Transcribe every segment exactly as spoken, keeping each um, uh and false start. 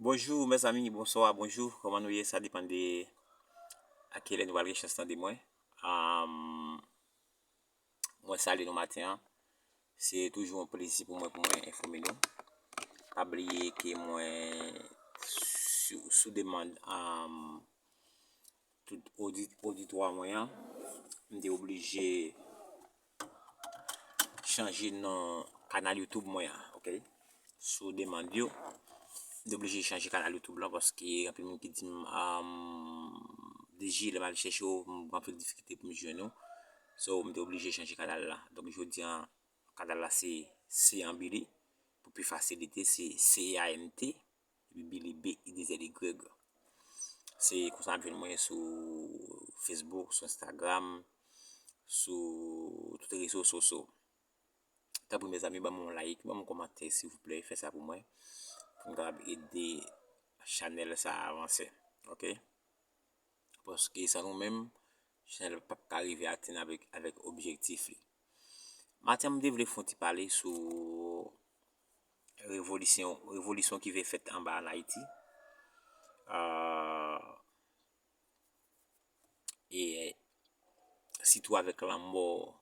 Bonjou mezanmi, bonswa, bonjou, kòman nou ye? Sa depann de a kilè nou pral gen chans tande mwen. Am, mwen salye nou maten an. Se toujou yon plezi pou mwen, pou mwen enfòme nou. Pa bliye ke mwen, sou, sou demann, am, tout odit-, oditwa mwen an, m te oblije chanje non kanal YouTube mwen an, oke? Sou demann yo, m te oblije chanje kanal YouTube lan paske anpil moun ki di m, um, D J, lè m al chèche w, m gen anpil difikilte pou m jwenn ou. So, m te oblije chanje kanal la. Donk, jodi an, kanal la se Céan Billy. Pou pi fasilite, se C A N T, epi Billy B I deux L Y. Se konsa n ap jwenn mwen sou Facebook, sou Instagram, sou tout rezo sosyo. Tanpri mezanmi, ban m yon like, ban m yon kòmantè silvouplè, fè sa pou mwen, pou m kapab ede chanèl sa a avanse, oke? Paske san nou menm, chanèl p ap ka rive atenn avèk, avèk objektif li. Maten an, m te vle fè yon ti pale sou revolisyon, revolisyon ki vle fèt anba an Ayiti. Ah, e sitou avèk lanmò,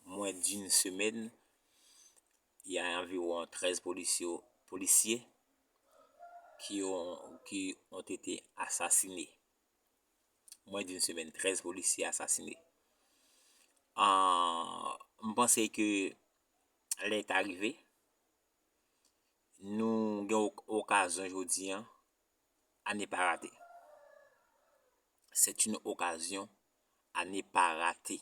moins d'une semaine, il y a environ treize policiers, policiers qui ont, qui ont été assassinés. Moins d'une semaine, treize policiers assassinés. Ah, m panse ke lè ta rive, nou gen ok-, okazyon jodi an, à ne pas rater. C'est une occasion à ne pas rater.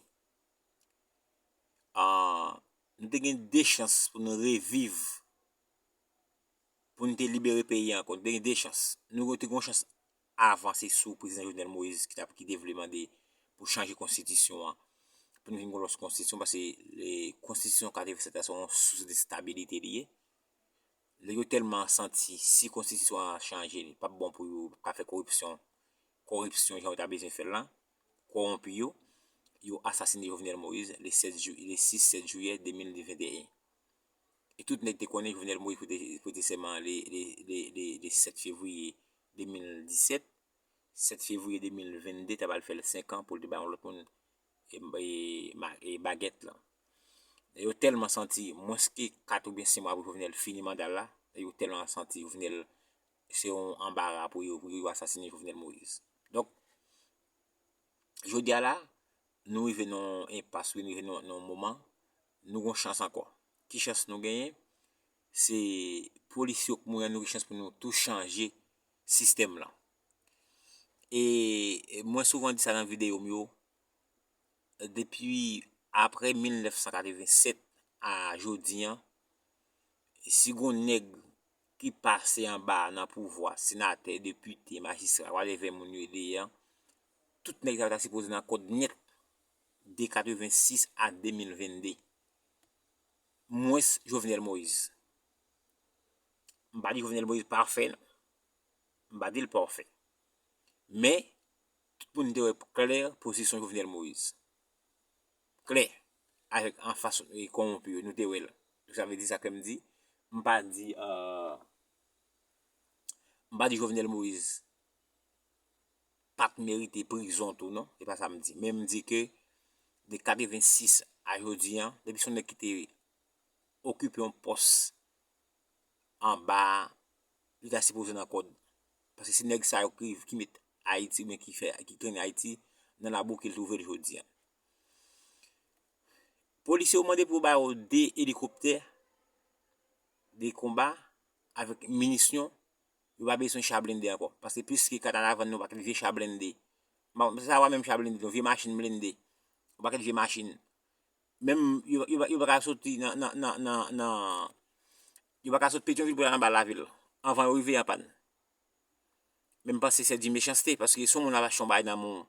Ah, nou te gen de chans pou nou reviv, pou nou te libere peyi an ankò. Nou te gen de chans. Nou te gen yon chans avan, se sou prezidan Jovenel Moïse ki t ap, ki te vle mande pou chanje konstitisyon an, pou nou vin gen yon lòt konstitisyon, paske, e, konstitisyon katrevennsèt la se yon sous de stabilite li ye. Nèg yo tèlman santi si konstitisyon an chanje, li p ap bon pou yo, p ap ka fè koripsyon, koripsyon jan yo ta bezwen fè l lan, kowonpi yo, yo asasine Jovenel Moïse le sèt ju-, le sis sèt jiyè de mil venteyen. E tout nèg te konnen Jovenel Moïse prete, prete sèman le, le, le, le, le sèt fevriye de mil disèt. Sèt fevriye de mil vennde, ta pral fè l senk an pou l te bay yon lòt moun, e, e, ma-, e, bagèt lan. Yo tèlman santi, mwens ke kat oubyen senk mwa pou Jovenel fini manda l la, yo tèlman santi Jovenel, se yon anbara pou yo, pou yo asasine Jovenel Moïse. Donk, jodi a la, nou rive nan yon enpas, wi, nou rive nan, nan yon moman, nou gen chans ankò. Ki chans nou genyen? Se polis yo k mouri an, nou gen chans pou nou tou chanje sistèm lan. E, e mwen souvan di sa nan videyo m yo, depi apre mil nèf san katrevennsèt a jodi an, si gon nèg ki pase anba nan pouvwa, senatè, depite, majistra, whatever moun yo ye an, tout nèg sa yo ta sipoze nan kòd nèt de katrevensis a de mil vennde. Mwens Jovenel Moïse. M pa di Jovenel Moïse pafè, non. M pa di l pafè. Men, tout moun te wè klè pozisyon Jovenel Moïse. Klè. Avèk anfas, e, kowonpi yo, nou te wè l. Donk, sa vle di sa ke m di. M pa di, euh, m pa di Jovenel Moïse pa t merite prizon tou, non. Se pa sa m di. Men m di ke de katrevensis a jodi an, depi se yon nèg ki te okipe yon pòs anba, li ta sipoze nan kòd. Paske se nèg sa yo ki, ki met Ayiti, oubyen ki fè, ki trennen Ayiti nan labou ke l twouve l jodi an. Polisye yo mande pou yo ba yo de elikoptè de konba avèk minisyon, yo pa bezwen cha blende ankò. Paske pliske katanavan nou pa gen vye cha blende. Ma-, sa pa menm cha blende, non, vye machin blende. Yon pakèt vye machin. Menm yo, yo, yo pa ka soti nan, nan, nan, nan, nan, yo pa ka sot Petyonvil pou y al anba lavil anvan yo rive an pàn. Men m panse se di mechanste, paske si yon moun ap achte yon bagay nan men w,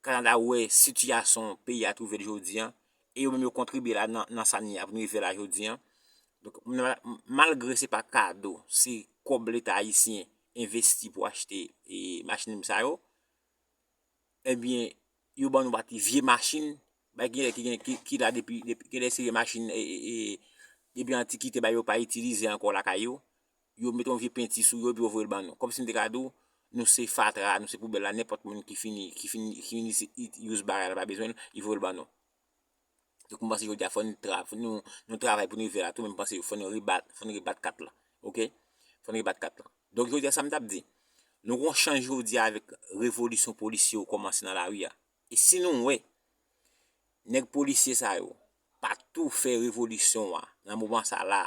Kanada wè sitiyasyon peyi a twouve l jodi an, e yo menm yo kontribye la nan, nan sa n ye a pou n rive la jodi an. Donk, m, malgre se pa kado, se kòb Leta ayisyen envesti pou achte, e, machin sa yo, ebyen, yo ban nou pati vye machin, bay gen, ki gen, ki, ki la depi, depi, gen de seri machin, e, e, e, depi antikite, bay yo pa itilize ankò lakay yo. yo mete yon vye penti sou yo epi yo voye l ban nou. Kòmsi m te ka di w, nou se fatra, nou se poubèl la, nenpòt moun ki fini, ki fini, ki fini use bagay la, pa bezwen l, li voye l ban nou. Donk, m panse jodi a fò n tra, fò nou, nou travay pou nou rive la tou, men m panse fò nou rebat, fò nou rebat kat la. Oke? Fò nou rebat kat la. Donk, jodi a sa m t ap di. Nou gon chanj jodi a avèk revolisyon polisye yo kòmanse nan lari a. E si nou wè, nèg polisye sa yo pa tou fè revolisyon an nan moman sa la,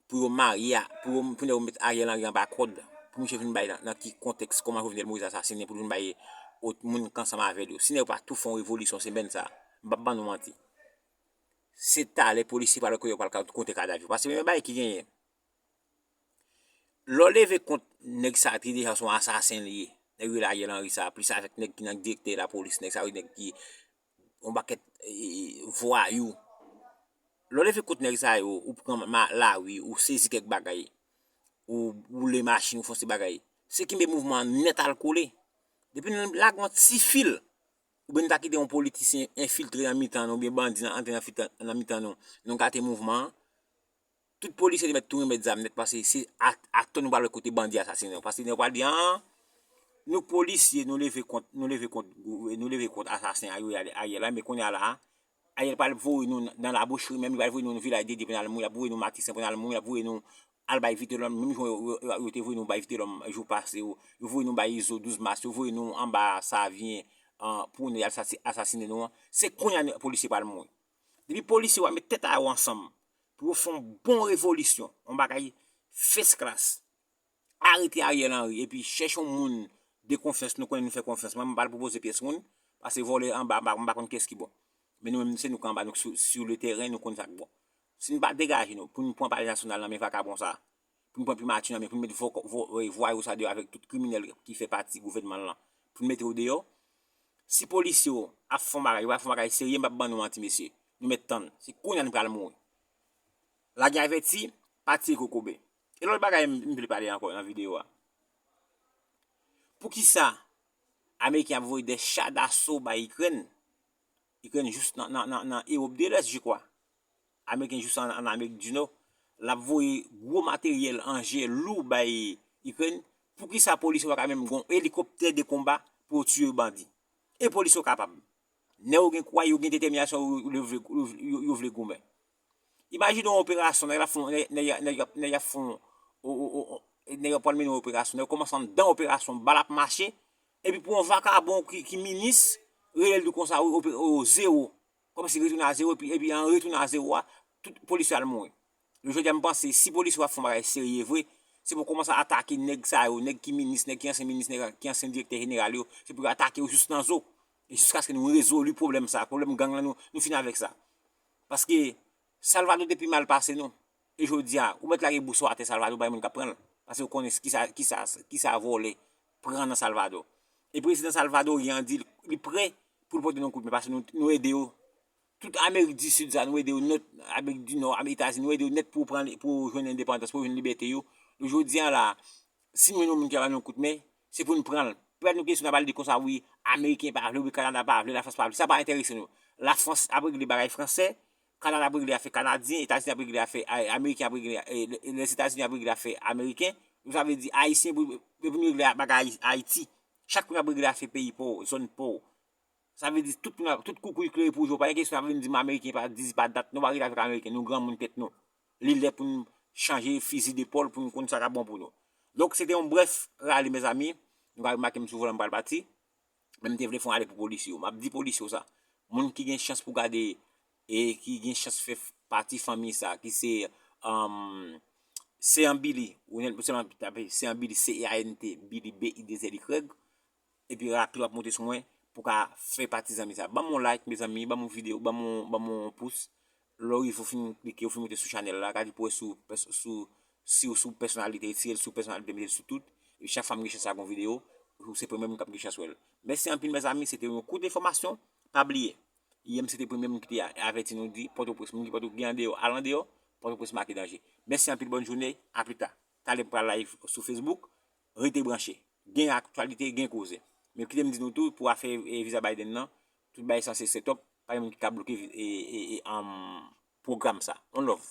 pou yo marye a, pou yo, pou nèg yo met Ariel Henry anba kòd, pou misye vin bay nan, nan ki kontèks, kòman Jovenel Moïse asasinen, pou l vin bay ot moun k ansanm avè l yo. Si nèg yo pa tou fè yon revolisyon semèn sa, m p ap ban nou manti. Se talè polisye pral wè kote yo pral ka konte kadav yo. Paske premye bagay ki genyen, lè w leve kont nèg sa ki deja se yon asasen li ye, nèg yo rele Ariel Henry sa, plis avèk nèg ki nan direktè lapolis, nèg sa yo, nèg ki yon pakèt e, e, vwayou. Lè w leve kont nèg sa yo, ou pran ma- lari, ou sezi kèk bagay, ou boule machin, ou fè yon seri bagay, se kenbe mouvman an nèt al kole. Depi nou lage yon ti fil, oubyen nou ta kite yon politisyen enfiltre nan mitan nou, oubyen bandi nan antre nan fita- nan mitan nou, nou gate mouvman an, tout polisye te mèt tou remèt zam nèt, paske se a- atò nou pral wè kote bandi asasinen yo. Paske nèg yo pral di, an, nou polisye, nou leve kont, nou leve kont, nou leve kont asasen Ariel, Ariel la, men kounye a la, Ariel pral voye nou nan labouchri, menm li pral voye nou nan Vilaj de Dye pou n al mouri, l ap voye nou Matisan pou n al mouri, l ap voye nou al bay Vitelòm, menm jan yo, yo, yo, yo te voye nou bay Vitelòm jou pase yo, yo voye nou bay Izo douz mas, yo voye nou anba Savyen, an, pou nou al sasi- asasinen nou an. Se kounye a polisye pral mouri. Depi polisye yo pa met tèt a yo ansanm pou yo fè yon bon revolisyon, yon bagay first class, arete Ariel Henry, epi chèche yon moun de konfyans, nou konnen nou fè konfyans. Mwen, m pa pral pwopoze pyès moun, paske vòlè anba, m pa, m pa konn kiyès ki bon. Men nou menm, se nou k anba, nou sou, sou le teren, nou konn sa k bon. Si nou pa degaje nou, pou nou pran Palè Nasyonal nan men vakabon sa, pou nou pran Primati nan men, pou nou met vo- vo- vwayou sa deyò avèk tout kriminèl ki fè pati gouvènman lan, pou nou mete yo deyò, si polisye yo ap fè yon bagay, yo pa fè yon bagay serye, m p ap ban nou manti, mesye. Nou mèt tann. Se kounye a nou pral mouri. Lagè avèti, pa tiye kokobe. E lòt bagay m, m vle pale ankò nan videyo a. Poukisa Ameriken ap voye de cha daso bay Ikrèn? Ikrèn jis nan, nan, nan, nan Ewòp de Lès, je kwa. Ameriken jis an, an Amerik di Nò. L ap voye gwo materyèl, anje lou bay Ikrèn. Poukisa polis yo pa ka menm gon elikoptè de konba pou yo tiye bandi? E polis yo kapab. Nèg yo gen kouraj, yo gen detèminasyon, yo, yo vle, yo, yo, yo vle goumen. Imajine yon operasyon, nèg la fè, nèg, nèg, nèg, nèg ap fè yon, o, o, o, o, nèg yo pral mennen yon operasyon, nèg yo kòmanse anndan operasyon, bal ap mache, epi pou yon vakabon ki, ki minis, rele l tou konsa, o, o, o, zewo. Kòmsi retounen a zewo, epi, epi an retounen a zewo a, tout polisye al mouri. Jodi a, m panse, si polisye yo ap fè yon bagay serye vre, se pou kòmanse atake nèg sa yo, nèg ki minis, nèg ki ansyen minis, nèg ki ansyen direktè jeneral yo, se pou yo atake yo jis nan zo. E jiskaske nou rezoli pwoblèm sa, pwoblèm gang lan, nou, nou fini avèk sa. Paske Salvador te pi mal pase nou. E jodi a, ou mèt lage bous ou atè Salvador, pa gen moun k ap pran l. Paske ou konnen kisa, kisa, kisa vòlè pran nan Salvador. E prezidan salvadoryen an di li prè pou l pote nou kout men, paske nou, nou ede yo. Tout Amerik di Sid sa, nou ede yo nèt, Amerik di Nò, Etazini, nou ede yo nèt pou pran, pou jwenn endepandans, pou jwenn libète yo. Jodi a la, si nou jwenn yon moun ki ap ba nou kout men, se pou nou pran l. Pèp nou kesyon n ap al di konsa, wi, Ameriken pa vle, wi, Kanada pa vle, Lafrans pa vle. Sa pa enterese nou. Lafrans ap regle bagay fransè, Kanada ap regle afè Kanadyen, Etazini ap regle afè, a, Ameriken ap regle, e, Lèzetazini ap regle afè Ameriken. Donk, sa vle di, Ayisyen, pou, pou nou regle bagay Ayiti. Chak moun ap regle afè peyi pa w, zòn pa w. Sa vle di, tout moun ap, tout koukouy klere pou w, pa gen kesyon ap vin di m Ameriken pa di pa dat, nou pa rele avèk Ameriken, nou granmoun tèt nou. Li lè pou n chanje fizi depòl, pou n konn sa k ap bon pou nou. Donk, se te yon brèf rale, mezanmi. Nou ka remake m sou vòlè, m pral pati. Men m te vle fè yon rale pou polisye yo. M ap di polisye yo sa. Moun ki gen chans pou gade e ki gen chans fè pati fanmi sa, ki se, um, Sean Billy, ou nen, se an Billy, C E A N T, Billy, B I D Z Y, epi rapid w ap monte sou mwen pou ka fè pati zanmi sa. Ban m yon like, mezanmi, ban m yon videyo, ban m yon, ban m yon pous. Lè w rive, w fin klike, w fin monte sou chanèl la, gade pou wè si w, sou, si w sou pèsonalite, retire l sou pèsonalite, mete l sou tout. Epi chak fwa m gen chans ak yon videyo, ou se premye moun k ap gen chans wè l. Mèsi anpil, mezanmi, se te yon kout enfòmasyon. Pa bliye, yè m se te premye moun ki te a-, avèti nou di, Pòtoprens, moun ki Pòtoprens, gen andeyò, al andeyò, Pòtoprens make danje. Mèsi anpil, bòn jounen, a pli ta. Talè m pral live sou Facebook, rete branche. Gen aktyalite, gen koze. Men kite m di nou tou, pou afè, e, viza Biden nan, tout bagay sanse set up, pa gen moun ki ka bloke vi-, e, e, e, um, pwogram sa. On love.